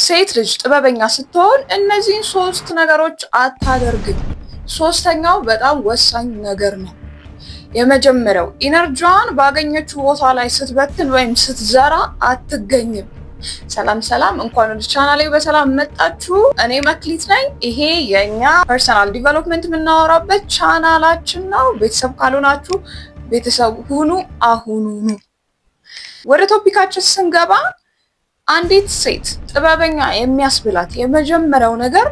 ሴት ልጅ ጥበበኛ ስትሆን እነዚህን ሶስት ነገሮች አታደርግም። ሶስተኛው በጣም ወሳኝ ነገር ነው። የመጀመሪያው energy ዋን ባገኘችው ቦታ ላይ ስትበትን ወይም ስትዘራ አትገኝም። ሰላም ሰላም፣ እንኳን ወደ ቻናሌ በሰላም መጣችሁ። እኔ መክሊት ነኝ። ይሄ የእኛ personal development የምናወራበት ቻናላችን ነው። ቤተሰብ ካልሆናችሁ ቤተሰብ ሁኑ አሁኑኑ። ወደ topic ኣችን ስንገባ አንዲት ሴት ጥበበኛ የሚያስብላት የመጀመሪያው ነገር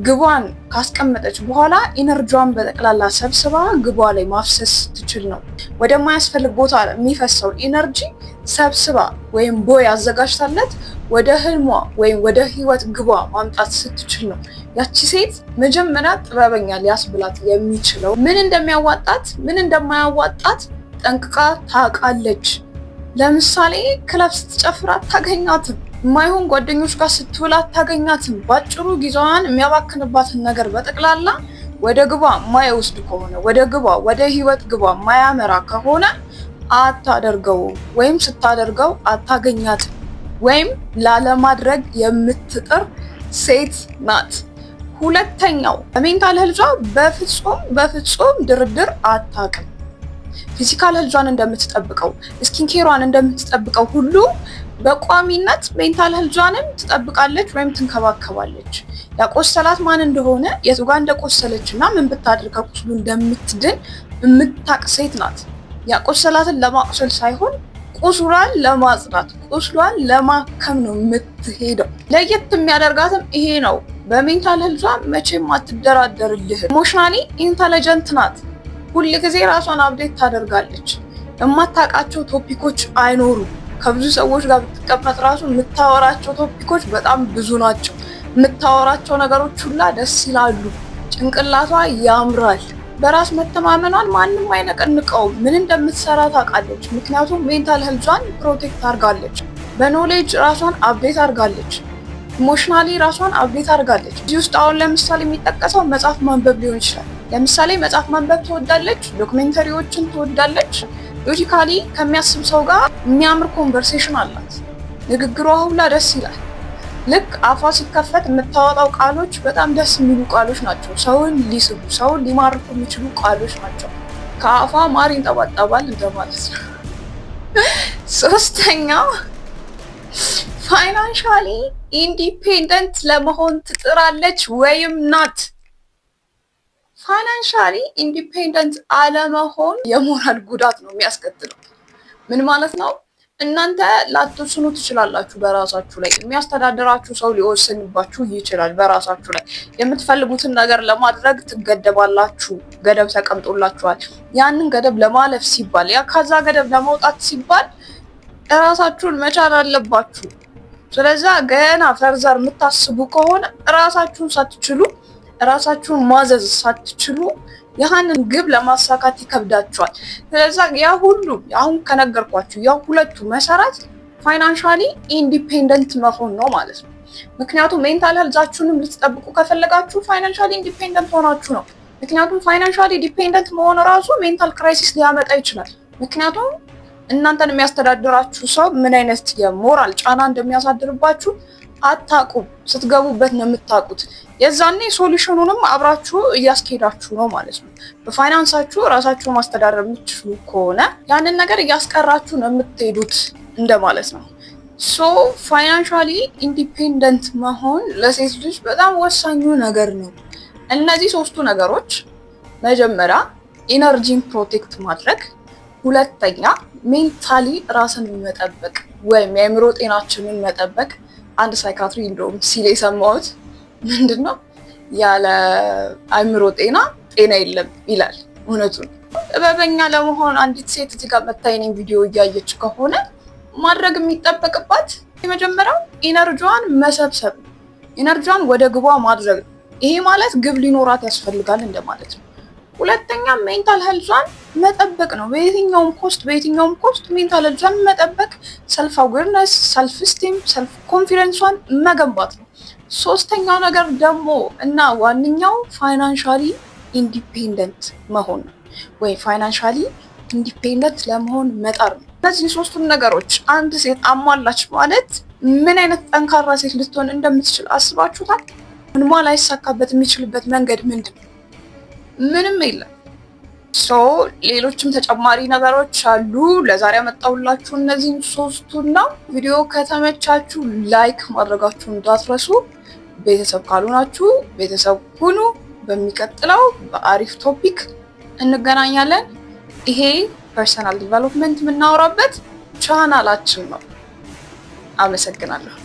ግቧን ካስቀመጠች በኋላ energy ዋን በጠቅላላ ሰብስባ ግቧ ላይ ማፍሰስ ስትችል ነው። ወደማያስፈልግ ቦታ የሚፈሰውን energy ሰብስባ ወይም ቦይ አዘጋጅታለት ወደ ህልሟ ወይም ወደ ህይወት ግቧ ማምጣት ስትችል ነው። ያቺ ሴት መጀመሪያ ጥበበኛ ሊያስብላት የሚችለው ምን እንደሚያዋጣት ምን እንደማያዋጣት ጠንቅቃ ታውቃለች። ለምሳሌ ክለብ ስትጨፍር አታገኛትም። የማይሆን ጓደኞች ጋር ስትውል አታገኛትም። ባጭሩ ጊዜዋን የሚያባክንባትን ነገር በጠቅላላ ወደ ግቧ የማይወስድ ከሆነ፣ ወደ ግቧ ወደ ህይወት ግቧ የማያመራ ከሆነ አታደርገውም፣ ወይም ስታደርገው አታገኛትም፣ ወይም ላለማድረግ የምትጥር ሴት ናት። ሁለተኛው በ mental health ዋ በፍጹም በፍጹም ድርድር አታውቅም። Physical health ዋን እንደምትጠብቀው፣ skincare ዋን እንደምትጠብቀው ሁሉ በቋሚነት mental health ዋንም ትጠብቃለች ወይም ትንከባከባለች። ያቆሰላት ማን እንደሆነ፣ የቱ ጋር እንደቆሰለች እና ምን ብታደርግ ከቁስሉ እንደምትድን የምታቅ ሴት ናት። ያቆሰላትን ለማቁሰል ሳይሆን ቁስሏን ለማጽዳት፣ ቁስሏን ለማከም ነው የምትሄደው። ለየት የሚያደርጋትም ይሄ ነው። በ mental health ዋ መቼም አትደራደርልህም። Emotionally intelligent ናት። ሁል ጊዜ ራሷን update ታደርጋለች። የማታውቃቸው topic ኦች አይኖሩም። ከብዙ ሰዎች ጋር ብትቀመጥ ራሱ የምታወራቸው topic ኦች በጣም ብዙ ናቸው። የምታወራቸው ነገሮች ሁላ ደስ ይላሉ። ጭንቅላቷ ያምራል። በራስ መተማመኗን ማንም አይነቀንቀውም። ምን እንደምትሰራ ታውቃለች። ምክንያቱም mental health ዋን protect አድርጋለች። በ knowledge ራሷን update አድርጋለች። Emotionally ራሷን update አድርጋለች። እዚህ ውስጥ አሁን ለምሳሌ የሚጠቀሰው መጽሐፍ ማንበብ ሊሆን ይችላል። ለምሳሌ መጽሐፍ ማንበብ ትወዳለች፣ documentary ዎችን ትወዳለች። Logically ከሚያስብ ሰው ጋር የሚያምር conversation አላት። ንግግሯ ሁላ ደስ ይላል። ልክ አፏ ሲከፈት የምታወጣው ቃሎች በጣም ደስ የሚሉ ቃሎች ናቸው። ሰውን ሊስቡ፣ ሰውን ሊማርኩ የሚችሉ ቃሎች ናቸው። ከአፏ ማር ይንጠባጠባል እንደማለት ነው። ሶስተኛው financially independent ለመሆን ትጥራለች ወይም ናት። Financially independent አለመሆን የሞራል ጉዳት ነው የሚያስከትለው። ምን ማለት ነው? እናንተ ላትወስኑ ትችላላችሁ። በራሳችሁ ላይ የሚያስተዳድራችሁ ሰው ሊወስንባችሁ ይችላል። በራሳችሁ ላይ የምትፈልጉትን ነገር ለማድረግ ትገደባላችሁ። ገደብ ተቀምጦላችኋል። ያንን ገደብ ለማለፍ ሲባል፣ ያ ከዛ ገደብ ለመውጣት ሲባል እራሳችሁን መቻል አለባችሁ። ስለዛ ገና further የምታስቡ ከሆነ እራሳችሁን ሳትችሉ፣ እራሳችሁን ማዘዝ ሳትችሉ ያንን ግብ ለማሳካት ይከብዳችኋል። ስለዛ ያ ሁሉ አሁን ከነገርኳችሁ ያ ሁለቱ መሰረት financially independent መሆን ነው ማለት ነው። ምክንያቱም mental health ኣችሁንም ልትጠብቁ ከፈለጋችሁ financially independent ሆናችሁ ነው። ምክንያቱም financially dependent መሆን ራሱ mental crisis ሊያመጣ ይችላል። ምክንያቱም እናንተን የሚያስተዳድራችሁ ሰው ምን አይነት የሞራል ጫና እንደሚያሳድርባችሁ አታውቁም። ስትገቡበት ነው የምታውቁት። የዛኔ solution ኑንም አብራችሁ እያስኬዳችሁ ነው ማለት ነው። በፋይናንሳችሁ ራሳችሁ ማስተዳደር የምትችሉ ከሆነ ያንን ነገር እያስቀራችሁ ነው የምትሄዱት እንደማለት ነው። So financially independent መሆን ለሴት ልጅ በጣም ወሳኙ ነገር ነው። እነዚህ ሶስቱ ነገሮች መጀመሪያ energy ን protect ማድረግ፣ ሁለተኛ mentally ራስን መጠበቅ ወይም የአእምሮ ጤናችንን መጠበቅ። አንድ psychiatry እንደውም ሲል የሰማሁት ምንድን ነው፣ ያለ አእምሮ ጤና ጤና የለም ይላል። እውነቱን ጥበበኛ ለመሆን አንዲት ሴት እዚህ ጋር መታ የኔን ቪዲዮ እያየች ከሆነ ማድረግ የሚጠበቅባት የመጀመሪያው energy ዋን መሰብሰብ ነው። Energy ዋን ወደ ግቧ ማድረግ ነው። ይሄ ማለት ግብ ሊኖራት ያስፈልጋል እንደማለት ነው። ሁለተኛ mental health ዋን መጠበቅ ነው። በየትኛውም cost mental health ዋን መጠበቅ፣ self awareness፣ self esteem፣ self confidence ዋን መገንባት ነው። ሶስተኛው ነገር ደግሞ እና ዋነኛው financially independent መሆን ነው፣ ወይ financially independent ለመሆን መጣር ነው። እነዚህ ሶስቱን ነገሮች አንድ ሴት አሟላች ማለት ምን አይነት ጠንካራ ሴት ልትሆን እንደምትችል አስባችሁታል? ህልሟ ላይሳካበት የሚችልበት መንገድ ምንድን ነው? ምንም የለም። So ሌሎችም ተጨማሪ ነገሮች አሉ። ለዛሬ ያመጣሁላችሁ እነዚህን ሶስቱን ነው። ቪዲዮ ከተመቻችሁ like ማድረጋችሁን እንዳትረሱ። ቤተሰብ ካልሆናችሁ ቤተሰብ ሁኑ። በሚቀጥለው በአሪፍ topic እንገናኛለን። ይሄ personal development የምናወራበት ቻናላችን ነው። አመሰግናለሁ።